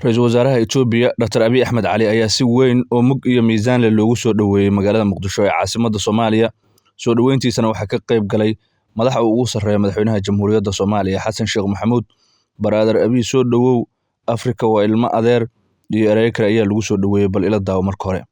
Ra'iisul Wasaaraha Itoobiya Dr. Abiy Axmed Cali ayaa si weyn oo mug iyo miisaan leh loogu soo dhoweeyay magaalada Muqdisho ee caasimadda Soomaaliya. Soo dhoweyntiisana waxaa ka qayb galay madaxa ugu sarreeya madaxweynaha Jamhuuriyadda Soomaaliya Xasan Sheekh Maxamuud. Baraader Abiy soo dhowow, Afrika waa ilmo adeer iyo erayo kale ayaa lagu soo dhoweeyay, bal ila daawo marka hore.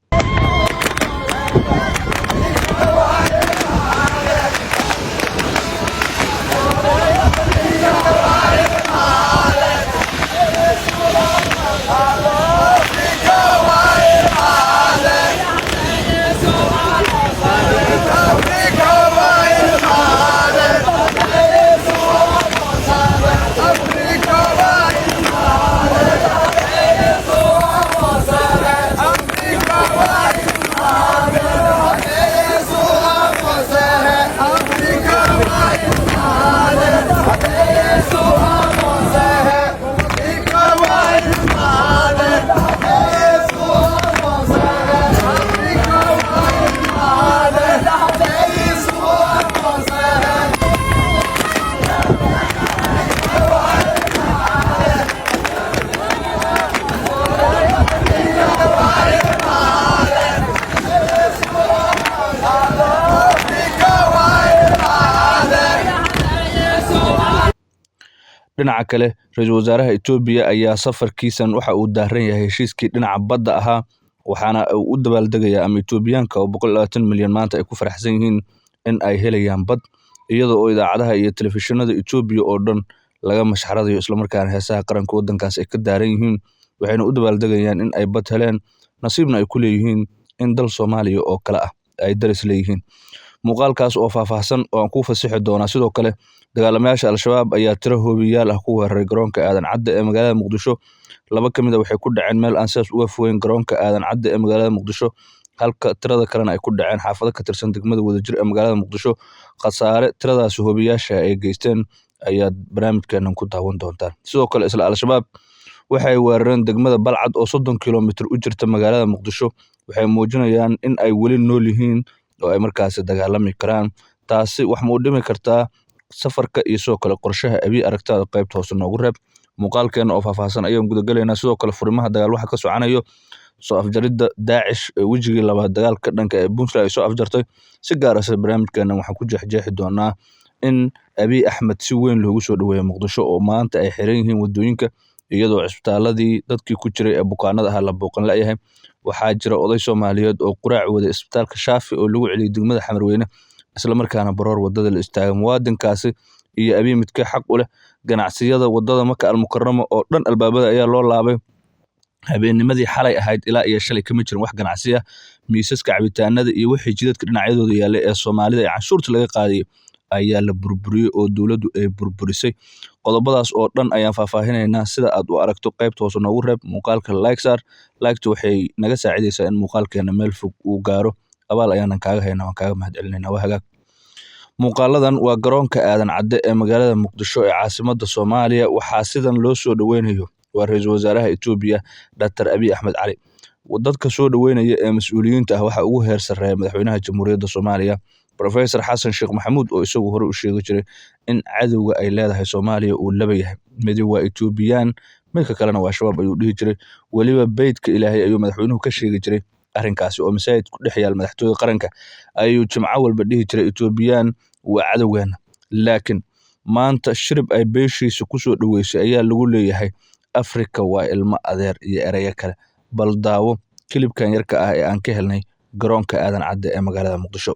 Dhinaca kale, ra'iisul wasaaraha Itoobiya ayaa safarkiisan waxa uu daaran yahay heshiiskii dhinaca badda ahaa, waxaana uu u dabaaldegayaa ama Itoobiyaanka oo 120 milyan maanta ay ku faraxsan yihiin in ay helayaan bad, iyada oo idaacadaha iyo telefishinada Itoobiya oo dhan laga mashxaradayo islamarkaana heesaha qaranka waddankaas ay ka daaran yihiin. Waxayna u dabaaldegayaan in ay bad heleen, nasiibna ay ku leeyihiin in dal Soomaaliya oo kale ah ay daris leeyihiin. Muuqaalkaas oo faahfaahsan oo aan kuu fasixi doonaa. Sidoo kale, dagaalamayaasha Al-Shabaab ayaa tiro hoobiyaal ah ku weeraray garoonka Aadan Cadde ee magaalada Muqdisho. Laba ka mid ah waxay ku dhaceen meel aan sidaas uga fogeyn garoonka Aadan Cadde ee magaalada Muqdisho, halka tirada kalena ay ku dhaceen xaafado ka tirsan degmada Wadajir ee magaalada Muqdisho. Khasaare tiradaasi hoobiyaasha ay geysteen ayaad barnaamijkeenan ku daawan doontaan. Sidoo kale, isla Al-Shabaab waxay weerareen degmada Balcad oo 30 kiiloomitir u jirta magaalada Muqdisho. Waxay muujinayaan in ay weli nool yihiin oo ay markaasi dagaalami karaan. Taasi wax ma u dhimi kartaa safarka iyo sidoo kale qorshaha Abiy? Aragtada qaybta hoose noogu reeb. Muuqaalkeena oo faahfaahsan ayaan guda galaynaa. Sidoo kale, furimaha dagaal waxa ka socanayo soo afjaridda Daacish ee wejigii labaad dagaalka dhanka ee Puntland ay soo afjartay. Si gaar ah sida barnaamijkeena waxaan ku jeexjeexi doonaa in Abiy Axmed si weyn loogu soo dhoweeyo Muqdisho oo maanta ay xiran yihiin waddooyinka, iyadoo cisbitaaladii dadkii ku jiray ee bukaanada ahaa la booqan la'yahay. Waxaa jira oday Soomaaliyeed oo quraac waday isbitaalka Shaafi oo lagu celiyay degmada Xamarweyne, isla markaana baroor waddada la istaagay. Muwaadinkaasi iyo Abiy midkee xaq u leh? Ganacsiyada waddada Maka Almukarama oo dhan albaabada ayaa loo laabay. Habeennimadii xalay ahayd ilaa iyo shalay kama jirin wax ganacsi ah. Miisaska cabitaanada iyo wixii jidadka dhinacyadooda yaallay ee Soomaalida ee canshuurta laga qaadayay ayaa la burburiyey oo dowladdu ay burburisay. Qodobadaas oo dhan ayaan faahfaahinaynaa. Sida aad u aragto qaybta hoose noogu reeb. Muuqaalka like saar, like-ta waxay naga saacidaysaa in muuqaalkeena meel fog uu gaaro. Abaal ayaanan kaaga haynaa, waan kaaga mahadcelinaynaa. Waa hagaag. Muuqaaladan waa garoonka Aadan Cadde ee magaalada Muqdisho ee caasimadda Soomaaliya. Waxaa sidan loo soo dhoweynayo waa ra'iisul wasaaraha Itoobiya Dr. Abiy Axmed Cali. Dadka soo dhoweynaya ee mas'uuliyiinta ah waxaa ugu heer sarreeya madaxweynaha Jamhuuriyadda Soomaaliya Professor Xasan Sheekh Maxamuud, oo isagu hore u sheegi jiray in cadowga ay leedahay Soomaaliya uu laba yahay. Midi waa Itoobiyaan, midka kalena waa Shabaab ayuu dhihi jiray. Weliba beydka Ilaahay ayuu madaxweynuhu ka sheegi jiray arrinkaasi oo masaajid ku dhex yaal madaxtooyada qaranka ayuu jimco walba dhihi jiray Itoobiyaan waa cadowgeena. Laakiin maanta shirib ay beeshiisa ku soo dhoweysay ayaa lagu leeyahay Afrika waa ilmo adeer iyo erayo kale. Bal daawo kilibkan yarka ah ee aan ka helnay garoonka Aadan Cadde ee magaalada Muqdisho.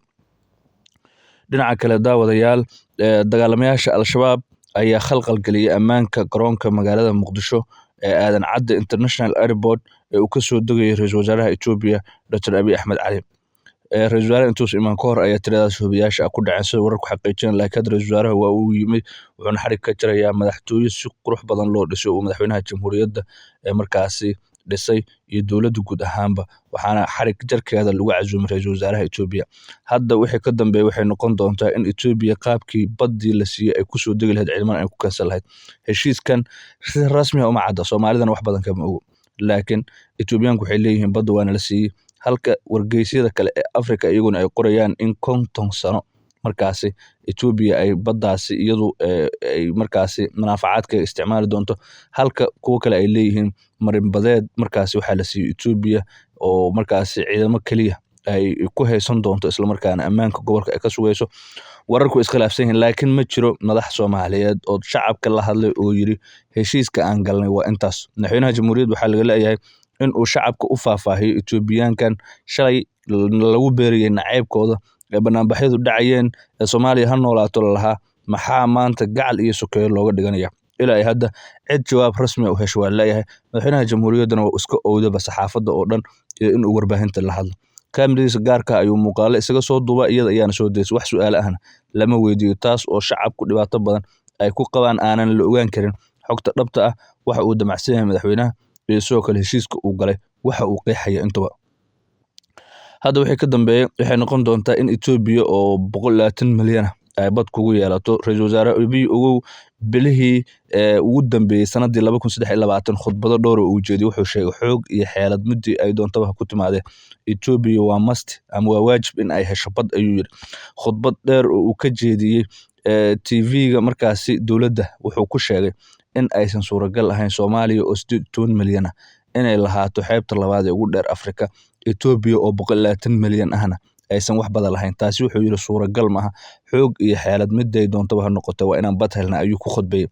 Dhinaca kale, daawadayaal, dagaalamayaasha Al-Shabaab ayaa khalkhal geliyay ammaanka garoonka magaalada Muqdisho ee Aadan Cadde International Airport ee uu ka soo degayay ra'iisul wasaaraha Itoobiya Dr. Abiy Axmed Cali. Ra'iisul wasaaraha intuusan imaan ka hor ayaa tiradaas hubiyaasha ku dhaceen sida wararku xaqiijinayaan, laakiin hadda ra'iisul wasaaraha waa uu yimid, wuxuuna xarig ka jarayaa madaxtooye si qurux badan loo dhisay oo madaxweynaha jamhuuriyadda ee markaasi dhisay iyo dowladda guud ahaanba, waxaana xarig jarkeeda lagu casuumay ra'iisul wasaaraha Itoobiya. Hadda wixii ka dambeeya waxay noqon doontaa in Itoobiya qaabkii baddii la siiyey ay ku soo degi lahayd ciidamada ay ku keensan lahayd. Heshiiskan si rasmi ah uma cadda, Soomaalidana wax badan kama ogo, laakiin Itoobiyaanku waxay leeyihiin badda waana la siiyey, halka wargeysyada kale ee Afrika iyaguna ay qorayaan in 50 sano markaasi Etoobiya ay baddaasi iyadu ay markaasi manaafacaadka isticmaali doonto, halka kuwo kale ay leeyihiin marinbadeed markaasi waxaa la siiyey Etoobiya oo markaasi ciidamo keliya ay ku haysan doonto islamarkaana ammaanka gobolka ay ka sugayso. Wararku way iskhilaafsan yihiin, laakiin ma jiro madax Soomaaliyeed oo shacabka la hadlay oo yiri heshiiska aan galnay waa intaas. Madaxweynaha jamhuuriyadda waxaa laga leeyahay in uu shacabka u faahfaahiyo Etoobiyaankan shalay lagu beeriyey nacaybkooda ee banaanbaxyadu dhacayeen ee Soomaaliya ha noolaato lalahaa, maxaa maanta gacal iyo sokeeye looga dhiganaya? Ilaa ay hadda cid jawaab rasmi ah u hesho waa leeyahay. Madaxweynaha jamhuuriyaddana waa iska owdaba saxaafadda oo dhan iyo in uu warbaahinta la hadlo. Kaamiradiisa gaarka ayuu muuqaalo isaga soo duuba, iyada ayaana soo daysa, wax su'aalo ahna lama weydiiyo, taas oo shacabku dhibaato badan ay ku qabaan aanan la ogaan karin xogta dhabta ah waxa uu damacsan yahay madaxweynaha iyo sidoo kale heshiiska uu galay waxa uu qeexaya intuba. Hadda wixii ka dambeeya waxay noqon doontaa in Etoobiya oo 120 milyan ah ay bad kugu yeelato. Ra'iisul Wasaare Abiy ogow bilihii ugu dambeeyey sanadii 2023 khudbado dhowr oo uu jeediyey wuxuu sheegay xoog iyo xeelad midii ay doontaba ha ku timaadee Etoobiya waa must ama waa waajib in ay hesho bad ayuu yidhi. Khudbad dheer oo uu ka jeediyey TV-ga markaasi dowladda wuxuu ku sheegay in aysan suuragal ahayn Soomaaliya oo 18 milyan ah inay lahaato xeebta labaad ee ugu dheer Afrika, Etoobiya oo 120 milyan ahna aysan wax badan lahayn. Taasi wuxuu yidhi suuragal maaha, xoog iyo xeelad miday doontaba ha noqoto waa inaan bad helna ayuu ku khudbeeyey.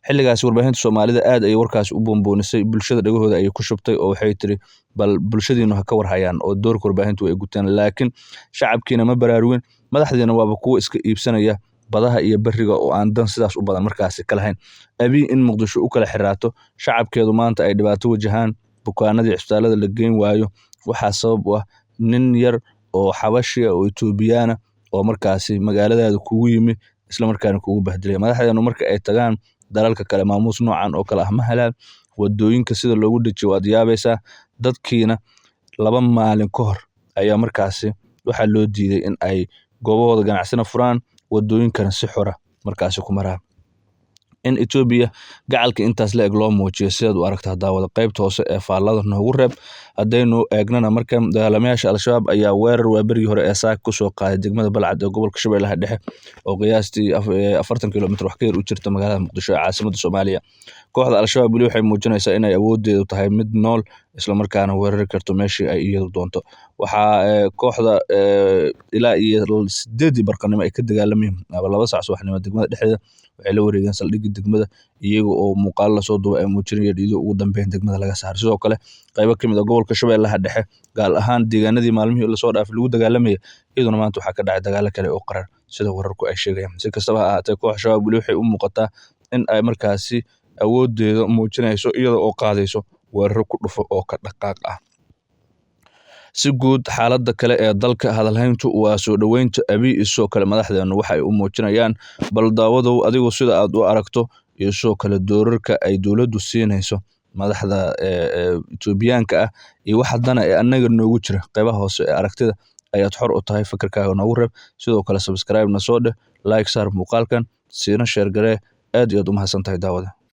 Xilligaasi warbaahinta Soomaalida aad ayay warkaasi u buunbuunisay, bulshada dhagahooda ayay ku shubtay oo waxay tiri bal bulshadiinu ha ka war hayaan oo doorka warbaahintu way guteen, laakiin shacabkiina ma baraarugin, madaxdiina waaba kuwo iska iibsanaya badaha iyo beriga oo aan dan sidaas u badan markaasi ka lahayn. Abiy in Muqdisho u kala xiraato, shacabkeedu maanta ay dhibaato wajahaan, bukaanadii cisbitaalada la geyn waayo, waxaa sabab u ah nin yar oo xabashi ah oo Etoobiyaan ah oo markaasi magaaladaada kugu yimi isla markaana kugu bahdilay. Madaxdeenu marka ay tagaan dalalka kale maamuus noocan oo kale ah ma helaan, wadooyinka sida loogu dejiyo waad yaabaysaa. Dadkiina 2 maalin ka hor ayaa markaasi waxaa loo diiday in ay goobahooda ganacsina furaan, wadooyinkana si xora markaasi ku maraan. In Etoobiya gacalka intaas la eg loo muujiyo sidaad u aragtaa daawada qaybta hoose ee faallada noogu reeb. Haddaynu eegnana markan dagaalamayaasha Al-Shabaab ayaa weerar waaberigii hore ee saaka ku soo qaaday degmada Balcad ee gobolka Shabeellaha Dhexe oo qiyaastii 40 kiiloomitir wax ka yar u jirta magaalada Muqdisho ee caasimadda Soomaaliya. Kooxda Al-Shabaab weli waxay muujinaysaa inay awooddeedu tahay mid nool isla markaana weerari karto meeshii ay iyadu doonto. Waxaa kooxda ilaa iyo 8 barqanimo ay ka dagaalamayeen ama 2 saac subaxnimo degmada dhexdeeda waxay la wareegeen saldhigga degmada iyaga oo muuqaal la soo duubay ay muujinayeen iyadoo ugu dambeyn degmada laga saaray. Sidoo kale qaybo ka mid ah gobolka Shabeellaha Dhexe gaar ahaan deegaanadii maalmihii la soo dhaafay lagu dagaalamayay iyaduna maanta waxaa ka dhacay dagaalo kale oo qarar sida wararku ay sheegayaan. Si kastaba ha ahaatee kooxda Shabaab weli waxay u muuqataa in ay markaasi awooddeeda muujinayso iyada oo qaadayso weeraro ku dhufo oo ka dhaqaaq ah. Si guud xaaladda kale ee dalka hadalhayntu waa soo dhoweynta Abiy iyo sidoo kale madaxdeenu waxa ay u muujinayaan bal daawadow adigu sida aad u aragto iyo sidoo kale doorarka ay dowladdu siinayso madaxda Etoobiyaanka ah iyo wax haddana ee annaga noogu jira qaybaha hoose ee aragtida ayaad xor u tahay fikirkaaga noogu reeb. Sidoo kale subscribe na soo dheh, like saar muuqaalkan, siina share garee. Aad iyo aad u mahadsan tahay daawada.